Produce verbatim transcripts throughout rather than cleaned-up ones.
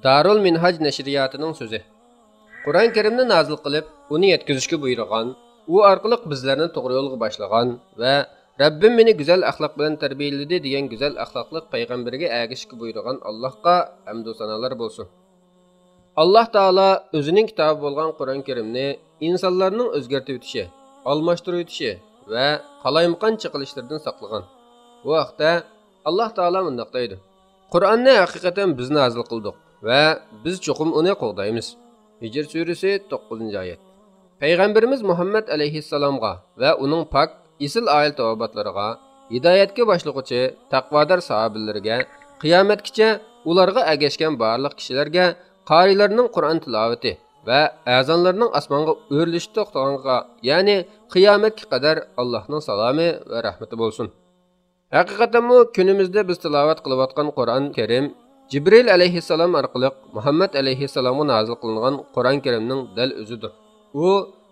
دارۇل مىنھاج نەشرىياتىنىڭ سۆزى. قۇرئان كەرىمنى نازىل قىلىپ، ئۇنى يەتكۈزۈشكە بۇيرۇغان، ئۇ ئارقىلىق بىزلەرنى توغرا يولغا باشلىغان ۋە «رەببىم مېنى گۈزەل ئەخلاق بىلەن تەربىيەلىدى» دېگەن گۈزەل ئەخلاقلىق پەيغەمبىرىگە ئەگىشىشكە بۇيرۇغان ئاللاھقا ھەمدۇ سانالار بولسۇن. ئاللاھ تائالا ئۆزىنىڭ كىتابى بولغان قۇرئان كەرىمنى ئىنسانلارنىڭ ئۆزگەرتىۋېتىشى، ئالماشتۇرۇۋېتىشى ۋە قالايمىقان چېقىلىشلىرىدىن ساقلىغان. بۇ ھەقتە ئاللاھ تائالا مۇنداق دەيدۇ: «قۇرئاننى ھەقىقەتەن بىز نازىل قىلدۇق ۋە بىز چوقۇم ئۇنى قوغدايمىز.» ھىجر سۈرىسى، توققۇزىنچى ئايەت. پەيغەمبىرىمىز مۇھەممەد ئەلەيھىسسالامغا ۋە ئۇنىڭ پاك، ئېسىل ئائىلە تاۋابىئاتلىرىغا ھىدايەتكە باشلىغۇچى تەقۋادار ساھابىلىرىگە، قىيامەتكىچە ئۇلارغا ئەگەشكەن بارلىق كىشىلەرگە قارىيلارنىڭ قۇرئان تىلاۋىتى ۋە ئەزانلارنىڭ ئاسمانغا ئۆرلىشىپ توختىغانغا، يەنى قىيامەتكە قەدەر ئاللاھنىڭ سالامى ۋە رەھمىتى بولسۇن. ھەقىقەتەنمۇ كۈنىمىزدە بىز تىلاۋەت قىلىۋاتقان قۇرئان كەرىم جىبرىئىل ئەلەيھىسسالام ئارقىلىق مۇھەممەد ئەلەيھىسسالامغا نازىل قىلىنغان قۇرئان كەرىمنىڭ دەل ئۆزىدۇر. ئۇ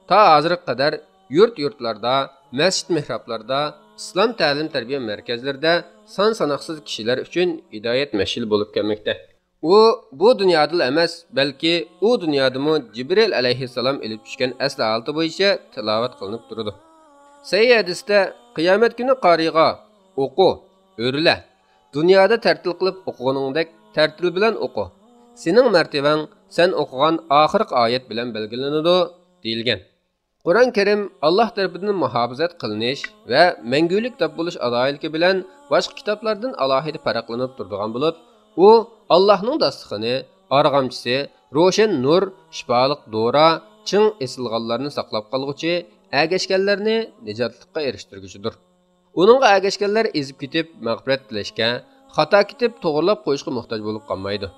تا ھازىرغا قەدەر يۇرت-يۇرتلاردا، مەسچىت-مېھرابلاردا، ئىسلام تەلىم-تەربىيە مەركەزلىرىدە سان-ساناقسىز كىشىلەر ئۈچۈن ھىدايەت مەشئىلى بولۇپ كەلمەكتە. ئۇ بۇ دۇنيادىلا ئەمەس، بەلكى ئۇ دۇنيادىمۇ جىبرىئىل ئەلەيھىسسالام ئېلىپ چۈشكەن ئەسلى ھالىتى بويىچە تىلاۋەت قىلىنىپ تۇرىدۇ. سەھىھ ھەدىستە، «قىيامەت كۈنى قارىيغا ئوقۇ، ئۆرلە، دۇنيادا تەرتىل قىلىپ ئوقۇغىنىڭدەك تەرتىل بىلەن ئوقۇ، سېنىڭ مەرتىۋەڭ سەن ئوقۇغان ئاخىرقى ئايەت بىلەن بەلگىلىنىدۇ» دېيىلگەن. قۇرئان كەرىم ئاللاھ تەرىپىدىن مۇھاپىزەت قىلىنىش ۋە مەڭگۈلۈك كىتاب بولۇش ئالاھىدىلىكى بىلەن باشقا كىتابلاردىن ئالاھىدە پەرقلىنىپ تۇرىدىغان بولۇپ، ئۇ ئاللاھنىڭ داستىخىنى، ئارغامچىسى، روشەن نۇر، شىپالىق دورا، چىڭ ئېسىلغانلارنى ساقلاپ قالغۇچى، ئەگەشكەنلەرنى نىجاتلىققا ئېرىشتۈرگۈچىدۇر. ئۇنىڭغا ئەگەشكەنلەر ئېزىپ كېتىپ مەغپىرەت تىلەشكە، خاتا كېتىپ توغرىلاپ قويۇشقا موھتاج بولۇپ قالمايدۇ.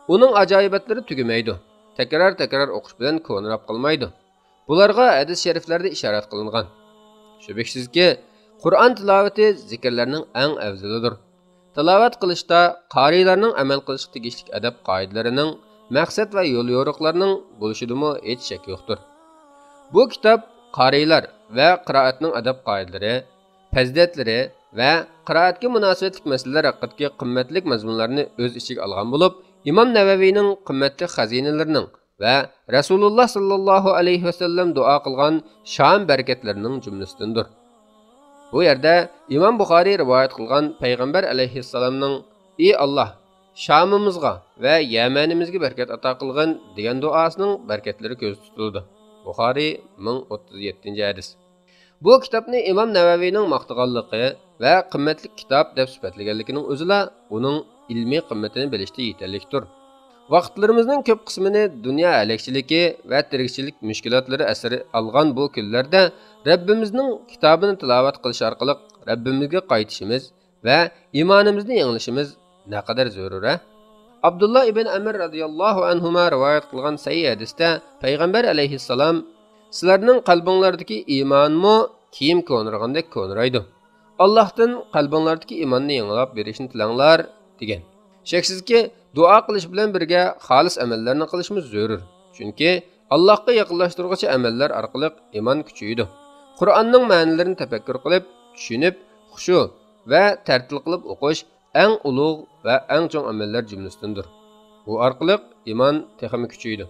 ئۇنىڭ ئاجايىباتلىرى تۈگىمەيدۇ، تەكرار-تەكرار ئوقۇش بىلەن كونىراپ قالمايدۇ. بۇلارغا ھەدىس شەرىفلەردە ئىشارەت قىلىنغان. شۈبھىسىزكى، قۇرئان تىلاۋىتى زىكىرلەرنىڭ ئەڭ ئەۋزىلىدۇر. تىلاۋەت قىلىشتا قارىيلارنىڭ ئەمەل قىلىشقا تېگىشلىك ئەدەپ قائىدىلىرىنىڭ، مەقسەت ۋە يوليورۇقلارنىڭ بولۇشىدىمۇ ھېچ شەك يوقتۇر. بۇ كىتاب قارىيلار ۋە قىرائەتنىڭ ئەدەپ قائىدىلىرى، پەزىلەتلىرى ۋە قىرائەتكە مۇناسىۋەتلىك مەسىلىلەر ھەققىدىكى قىممەتلىك مەزمۇنلارنى ئۆز ئىچىگە ئالغان بولۇپ، ئىمام نەۋەۋىنىڭ قىممەتلىك خەزىنىلىرىنىڭ ۋە رەسۇلۇللاھ ساللاللاھۇ ئەلەيھى ۋەسەللەم دۇئا قىلغان شام بەرىكەتلىرىنىڭ جۈملىسىدىندۇر. بۇ يەردە ئىمام بۇخارىي رىۋايەت قىلغان پەيغەمبەر ئەلەيھىسسالامنىڭ «ئى ئاللاھ، شامىمىزغا ۋە يەمەنىمىزگە بەرىكەت ئاتا قىلغىن» دېگەن دۇئاسىنىڭ بەرىكەتلىرى كۆزدە تۇتۇلىدۇ. بۇخارىي، مىڭ ئوتتۇز يەتتىنچى ھەدىس. بۇ كىتابنى ئىمام نەۋەۋىنىڭ ماختىغانلىقى ۋە قىممەتلىك كىتاب دەپ سۈپەتلىگەنلىكىنىڭ ئۆزىلا ئۇنىڭ ئىلمىي قىممىتىنى بىلىشتە يېتەرلىكتۇر. ۋاقىتلىرىمىزنىڭ كۆپ قىسمىنى دۇنيا ھەلەكچىلىكى ۋە تىرىكچىلىك مۈشكۈلاتلىرى ئەسىرى ئالغان بۇ كۈنلەردە رەببىمىزنىڭ كىتابىنى تىلاۋەت قىلىش ئارقىلىق رەببىمىزگە قايتىشىمىز ۋە ئىمانىمىزنى يېڭىلىشىمىز نەقەدەر زۆرۈر، ھە؟ ئابدۇللا ئىبن ئەمر رەزىياللاھۇ ئەنھۇما رىۋايەت قىلغان سەھىھ ھەدىستە پەيغەمبەر ئەلەيھىسسالام، «سىلەرنىڭ قەلبىڭلاردىكى ئىمانمۇ كىيىم كونىرىغاندەك كونىرايدۇ. ئاللاھتىن قەلبىڭلاردىكى ئىماننى يېڭىلاپ بېرىشنى تىلەڭلار» دېگەن. شەكسىزكى، دۇئا قىلىش بىلەن بىرگە خالىس ئەمەللەرنى قىلىشمۇ زۆرۈر. چۈنكى ئاللاھقا يېقىنلاشتۇرغۇچى ئەمەللەر ئارقىلىق ئىمان كۈچىيىدۇ. قۇرئاننىڭ مەنىلىرىنى تەپەككۇر قىلىپ، چۈشىنىپ، خۇشۇ ۋە تەرتىل قىلىپ ئوقۇش ئەڭ ئۇلۇغ ۋە ئەڭ چوڭ ئەمەللەر جۈملىسىدىندۇر. بۇ ئارقىلىق ئىمان تېخىمۇ كۈچىيىدۇ.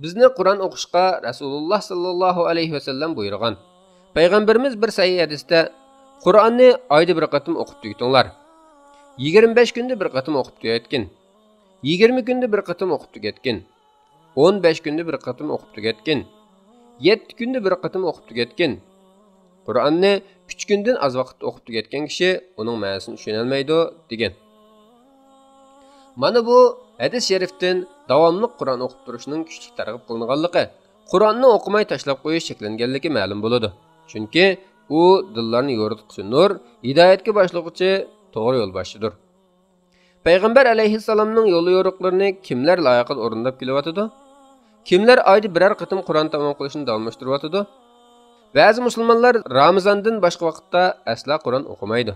بىزنى قۇرئان ئوقۇشقا رەسۇلۇللاھ ساللاللاھۇ ئەلەيھى ۋەسەللەم بۇيرۇغان. پەيغەمبىرىمىز بىر سەھىھ ھەدىستە، «قۇرئاننى ئايدا بىر قېتىم ئوقۇپ تۈگىتىڭلار. يىگىرمە بەش كۈندە بىر قېتىم ئوقۇپ تۈگەتكىن. يىگىرمە كۈندە بىر قېتىم ئوقۇپ تۈگەتكىن. ئون بەش كۈندە بىر قېتىم ئوقۇپ تۈگەتكىن. يەتتە كۈندە بىر قېتىم ئوقۇپ تۈگەتكىن. قۇرئاننى ئۈچ كۈندىن ئاز ۋاقىتتا ئوقۇپ تۈگەتكەن كىشى ئۇنىڭ مەنىسىنى چۈشىنەلمەيدۇ» دېگەن. مانا بۇ ھەدىس شەرىفتىن داۋاملىق قۇرئان ئوقۇپ تۇرۇشنىڭ كۈچلۈك تەرغىب قىلىنغانلىقى، قۇرئاننى ئوقۇماي تاشلاپ قويۇش چەكلەنگەنلىكى مەلۇم بولىدۇ. چۈنكى ئۇ دىللارنى يورۇتقۇچى نۇر، ھىدايەتكە باشلىغۇچى توغرا يولباشچىدۇر. پەيغەمبەر ئەلەيھىسسالامنىڭ يوليورۇقلىرىنى كىملەر لايىقىدا ئورۇنداپ كېلىۋاتىدۇ؟ كىملەر ئايدا بىرەر قېتىم قۇرئان تامام قىلىشنى داۋاملاشتۇرۇۋاتىدۇ؟ بەزى مۇسۇلمانلار رامىزاندىن باشقا ۋاقىتتا ئەسلا قۇرئان ئوقۇمايدۇ.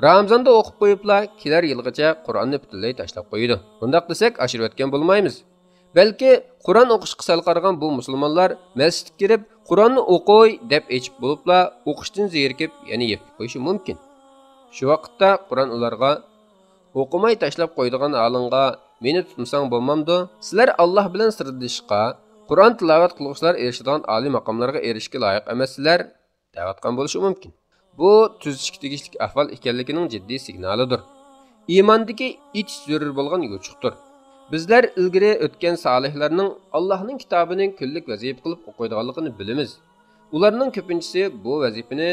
رامىزاندا ئوقۇپ قويۇپلا كېلەر يىلغىچە قۇرئاننى پۈتۈنلەي تاشلاپ قويىدۇ. بۇنداق دېسەك ئاشۇرۇۋەتكەن بولمايمىز. بەلكى قۇرئان ئوقۇشقا سەل قارىغان بۇ مۇسۇلمانلار مەسچىتكە كىرىپ، «قۇرئاننى ئوقۇي» دەپ ئېچىپ بولۇپلا، ئوقۇشتىن زېرىكىپ يەنە يېپىپ قويۇشى مۇمكىن. شۇ ۋاقىتتا قۇرئان ئۇلارغا، «ئوقۇماي تاشلاپ قويىدىغان ھالىڭغا مېنى تۇتمىساڭ بولمامدۇ؟ سىلەر ئاللاھ بىلەن سىردىشىشقا، قۇرئان تىلاۋەت قىلغۇچىلار ئېرىشىدىغان ئالىي ماقاملارغا ئېرىشىشكە لايىق ئەمەسسىلەر، دەۋاتقان بولۇشى مۇمكىن. بۇ تۈزىتىشكە تېگىشلىك ئەھۋال ئىكەنلىكىنىڭ جىددىي سىگنالىدۇر. ئىماندىكى ئېچىش زۆرۈر بولغان يوچۇقتۇر. بىزلەر ئىلگىرى ئۆتكەن سالىھلارنىڭ ئاللاھنىڭ كىتابىنى كۈنلۈك ۋەزىپە قىلىپ ئوقۇيدىغانلىقىنى بىلىمىز. ئۇلارنىڭ كۆپىنچىسى بۇ ۋەزىپىنى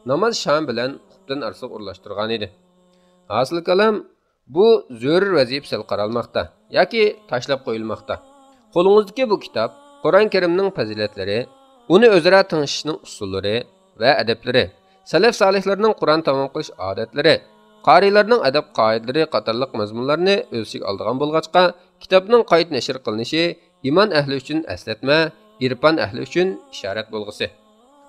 ناماز شامى بىلەن خۇپتىن ئارىسىغا ئورۇنلاشتۇرغان ئىدى. ھاسىل كالام، بۇ زۆرۈر ۋەزىپە سەل قارالماقتا ياكى تاشلاپ قويۇلماقتا. قولىڭىزدىكى بۇ كىتاب قۇرئان كەرىمنىڭ پەزىلەتلىرى، ئۇنى ئۆزئارا تىڭشىشنىڭ ئۇسۇللىرى ۋە ئەدەپلىرى، سەلەف سالىھلارنىڭ قۇرئان تامام قىلىش ئادەتلىرى، قارىيلارنىڭ ئەدەپ قائىدىلىرى قاتارلىق مەزمۇنلارنى ئۆز ئىچىگە ئالىدىغان بولغاچقا، كىتابنىڭ قايتا نەشر قىلىنىشى ئىمان ئەھلى ئۈچۈن ئەسلەتمە، ئىرپان ئەھلى ئۈچۈن ئىشارەت بولغۇسى.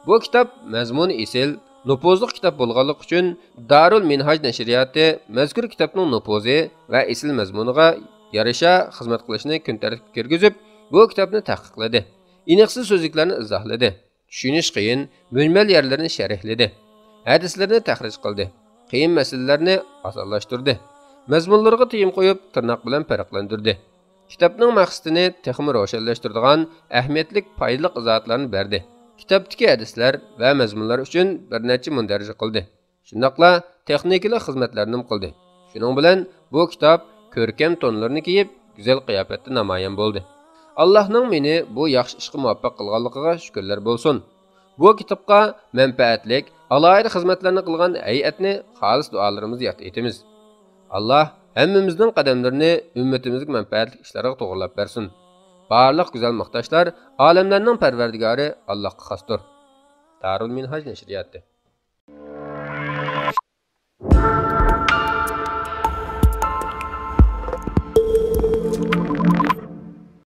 بۇ كىتاب مەزمۇنى ئېسىل، نوپۇزلۇق كىتاب بولغانلىقى ئۈچۈن دارۇل مىنھاج نەشرىياتى مەزكۇر كىتابنىڭ نوپۇزى ۋە ئېسىل مەزمۇنىغا يارىشا خىزمەت قىلىشنى كۈن تەرتىپكە كىرگۈزۈپ، بۇ كىتابنى تەھقىقلىدى، ئېنىقسىز سۆزلۈكلەرنى ئىزاھلىدى، چۈشىنىش قىيىن، مۈجمەل يەرلىرىنى شەرھلىدى، ھەدىسلىرىنى تەخرىج قىلدى، قىيىن مەسىلىلەرنى ئاسانلاشتۇردى، مەزمۇنلىرىغا تېگىم قويۇپ، تىرناق بىلەن پەرقلەندۈردى. كىتابنىڭ مەقسىتىنى تېخىمۇ روشەنلەشتۈرىدىغان ئەھمىيەتلىك، پايدىلىق ئىزاھاتلارنى بەردى. كىتابتىكى ھەدىسلەر ۋە مەزمۇنلار ئۈچۈن بىر نەچچە مۇندەرىجە قىلدى. شۇنداقلا تېخنىكىلىق خىزمەتلەرنىمۇ قىلدى. شۇنىڭ بىلەن بۇ كىتاب كۆركەم تونلىرىنى كىيىپ، گۈزەل قىياپەتتە نامايان بولدى. ئاللاھنىڭ مېنى بۇ ياخشى ئىشقا مۇۋەپپەق قىلغانلىقىغا شۈكۈرلەر بولسۇن. بۇ كىتابقا مەنپەئەتلىك، ئالاھىدە خىزمەتلەرنى قىلغان ھەيئەتنى خالىس دۇئالىرىمىزدا ياد ئېتىمىز. ئاللاھ ھەممىمىزنىڭ قەدەملىرىنى ئۈممىتىمىزگە مەنپەئەتلىك ئىشلارغا توغرىلاپ بەرسۇن. بارلىق گۈزەل ماختاشلار ئالەملەرنىڭ پەرۋەردىگارى ئاللاھقا خاستۇر. دارۇل مىنھاج نەشرىياتى.